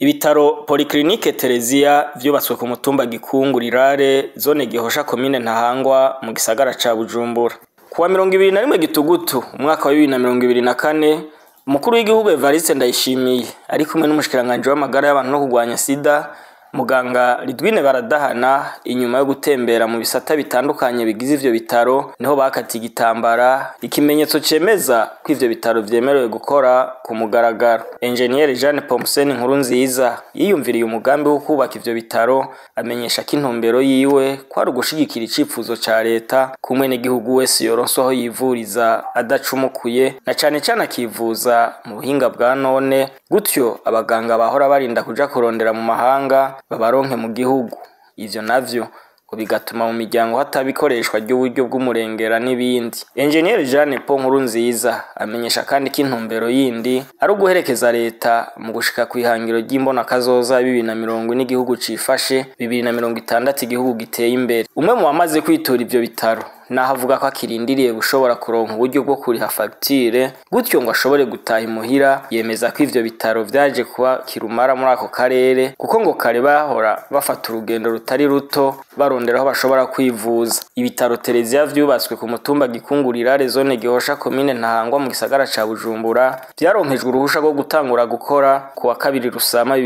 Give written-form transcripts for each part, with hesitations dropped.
Ibitaro Polyclinique Tereziya vyubatswe ku mutumba Gikungu Rirare, zone Gihosha, komine Ntahangwa, mu gisagara ca Bujumbura. Kuwa 21 Gitugutu umwaka wa 2024, umukuru w'igihugu Evariste Ndayishimiye ari kumwe n'umushikiranganji w'amagara y'abantu no kurwanya sida, muganga Lidwine Baradahana, inyuma yo gutembera mu bisata bitandukanye bigize ivyo bitaro, niho bakatiye igitambara, ikimenyetso cemeza ko ivyo bitaro vyemerewe gukora ku mugaragaro. Enjeniyeri Jeanne Pomseni Nkurunziza yiyumviriye umugambi wo kubaka ivyo bitaro, amenyesha ko intumbero yiwe kwari ugushigikira icifuzo ca leta ko umwenegihugu wese yoronswa aho yivuriza adacumukuye, na cane cane akivuza mu buhinga bwa none, gutyo abaganga bahora barinda kuja kurondera mu mahanga babaronke mu gihugu. Ivyo navyo ngo bigatuma mu miryango hataba ikoreshwa ry'uburyo bw'umurengera n'ibindi. Enjeniyeri Jeanne Paul Nkurunziza amenyesha kandi ko intumbero yindi ari uguherekeza leta mu gushika kw'ihangiro ry'imbonakazoza 2040 igihugu cifashe, 2060 igihugu giteye imbere. Umwe mu bamaze kwitura ivyo bitaro, naho avuga ko akirindiriye gushobora kuronka uburyo bwo kuriha fagitire, gutyo ngo ashobore gutaha imuhira, yemeza ko ivyo bitaro vyaje kuba kirumara muri ako karere, kuko ngo kare bahora bafata urugendo rutari ruto barondera aho bashobora kwivuza. Ibitaro Tereziya vyubatswe ku mutumba Gikungu Rirare, zone Gihosha, komine Ntahangwa, mu gisagara ca Bujumbura, vyaronkejwe uruhusha rwo gutangura gukora ku wa 2 Rusama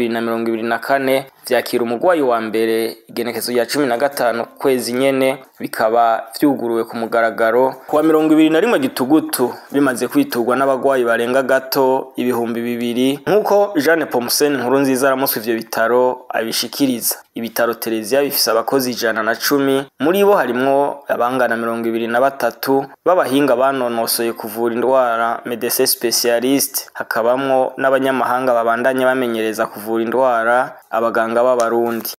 2024, vyakira umugwayi wa mbere igenekezo rya 15 kwezi nyene, bikaba vyuguruwe ku mugaragaro kuwa 21 Gitugutu, bimaze kwiturwa n'abagwayi barenga gato 2000, nk'uko Jeanne Pomsen Nkurunziza aramutswe ivyo bitaro abishikiriza. Ibitaro Tereziya bifise abakozi 110, muri bo harimwo abangana 23 b'abahinga banonosoye kuvura indwara, médecin spécialiste, hakabamwo n'abanyamahanga babandanya bamenyereza kuvura indwara abaganga b'Abarundi.